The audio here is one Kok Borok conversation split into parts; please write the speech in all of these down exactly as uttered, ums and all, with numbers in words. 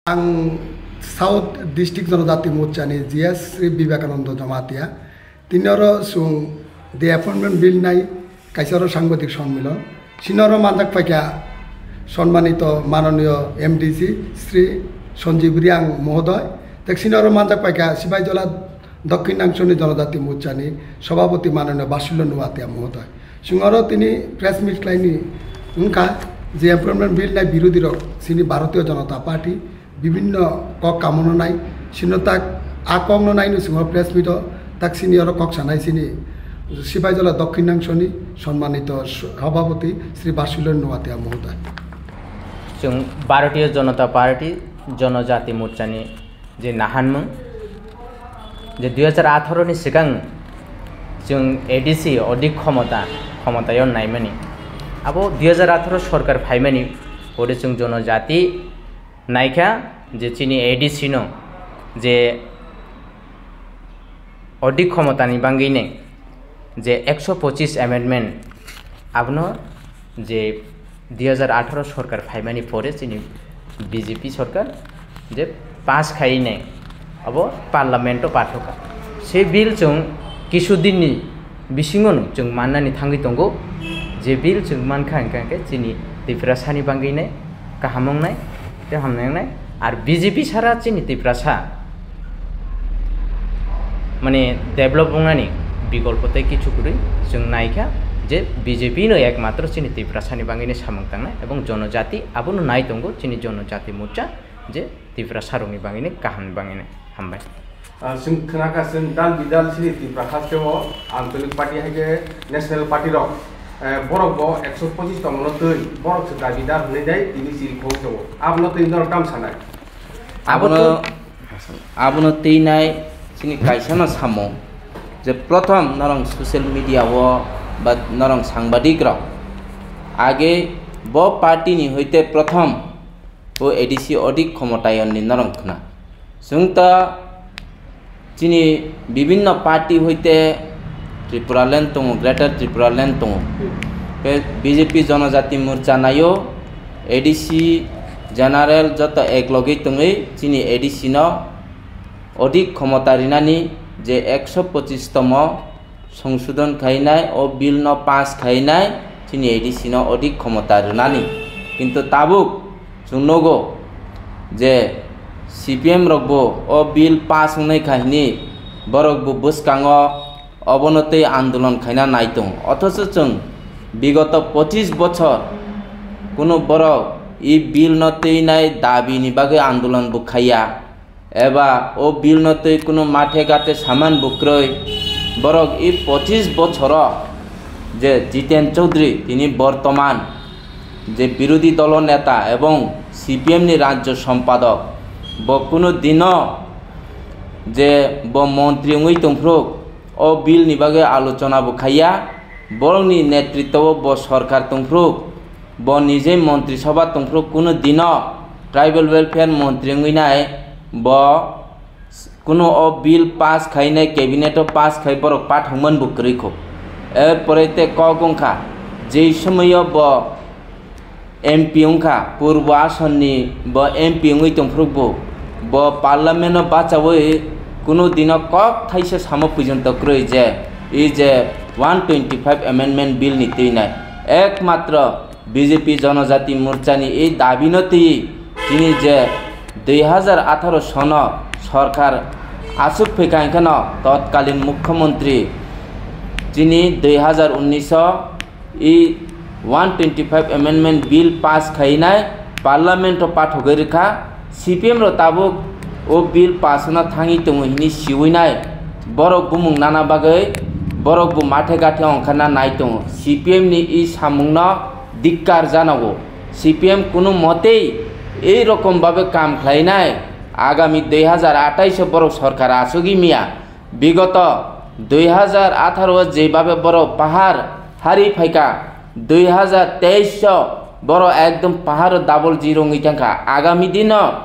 Ang South District Jonojati Morchani G S Sri Vivekananda Jamatia. Tini oro chwng the appointment bill nai kaisa oro sangbadik sonmilon. Sini oro manjak paikha sonmanito manoniyo M D C Sri Sanjeev Reang mohodoy. Tek sini oro manjak paikha Sipaijala Dokhin Nangchoni Jonojati Morchani Sobhapoti manoniyo Basulya Nuatia mohodoy. Chwng oro tini press meet khlaini wngkha je appointment bill nai birodhi rok sini Bharatiya Janata Party bibinno kok kamono nai, sino tak a kokno naino chwng press meet o tak sini oro kok sanai sini Sipaijala Dokhin Nangchoni sonmanito Sobhapoti Sri Basulya Nuatia mohodoy. Chwng Bharatiya Janata Party Jonojati Morchani je nahanmung je dui hajar atharo ni swkang chwng A D C odik khomota, khomotao naimani. Abo dui hajar atharo sorkar phaimani pore chwng Jonojati naikha je chini A D C no je odik khomotani bangwi ne je ekso pochis amendment abono je dui hajar atharo sorkar phaimani pore chini B J P sorkar je pass khai nai abo parliament o pathokha. Se bill chwng kisu din ni bisingo no chwng mannani thangwi tongo. Je bill chwng mankha hwnkhe, hwnkhe chini Tiprasa ni bangwi nai kaham wngnai tei hamnai wngnai. Ar B J P sara chini Tiprasa mane develop wngnani bikolpo tei kichu kwrwi chwng naikha je B J P no ekmatro chini Tiprasa ni bangwi nai samung tangnai ebong Jonojati abono nai tongo chini Jonojati Morcha je Tiprasa rokni bangwi nai kaham ni bangwi nai. Hambai. Ah, chwng khna kha, chwng dal bidal chini Tipra haste o Anchalik Party hai khe National Party rok, eh, borok bo ekso pochis tongmano twi borok se dabidar hwnwi dai tini chiri khong tongo. Abono twi norok tam sanai? Abono, abono twi nai chini kaisa no samung je prothom norong social media o ba norong sangbadik rok age bo party ni hoite prothom o A D C odik khomotayonni norong khna. Chwng ta chini bibinno party hoite Tripura land tongo, Greater Tripura land tongo. Tei B J P Jonojati Morcha naio, A D C general joto ek logwi tongwi chini A D C no odik khomota rinani je ekso pochis tomo songsodon khainai, o bill no pass khainai, chini A D C no odik khomota rwnani. Kintu tabuk chwng nugo je C P M rok bo o bill pass wngnai kha hwnwi borok bo bwskango obono tei andolon khaina nai tongo. Othocho chwng bigoto pochis bochor kunu borok e bill no twinai dabi ni bagwi andolon bo khaiya. Eba o bill no twi kunu mathe gate saman bo kwrwi. Borok i pochis bochoro je Jiten Chaudhary, tini bortoman je birodhi dolo neta ebong C P M ni rajyo sompadok, bo kunu dino je bo montri wngwi tongphuru, o bill ni bagwi alochona bo khaiya. Borokni netritwo bo sorkar tongphuru, bo nijei montri sobha tongphuru, kunu dino tribal welfare montri wngwi nai bo kunu o bill pass khainai, cabinet o pass khai borok pathokman bo kwrwi kho. Erpore te kok wngkha, jei somoio bo M P wngkha, Purbo Asonni bo M P wngwi tongphuru bo, bo parliament o bachaui kunu dino kok thaisa samo pujonto kwrwi je, i je one twenty five amendment bill ni twinai. Ekmatro B J P Jonojati Morchani ei dabino twi chini je dui hajar atharo sono sorkar aswk phaikha hwnkheno totkalin mukhyamantri chini dui hajar unnish o i one twenty five amendment bill pass khainai parliament o pathogwi rwkha. C P M rok tabuk o bill pass wngna thangwi tongo hwnwi siwi nai. Borok bumung nana bagwi borok bo mathe gathe ongkharna nai tongo. C P M ni i samungno dikkar janago. C P M kunu motei ei rokom babe kam khlainai. Agami dui hajar atais o borok sorkar achugwi miya. Bigoto dui hajar atharo o jebhabe borok pahar hari phaikha, dui hajar teis o borok ekdom paharo double zero wngwi thangkha. Agami dino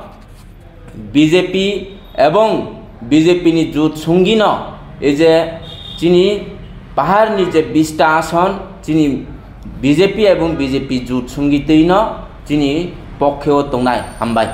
B J P ebong B J P ni jut songwino ei je chini paharni je bista ason chini B J P ebong B J P jut songwi twino chini pokhe o tongnai. Hambai.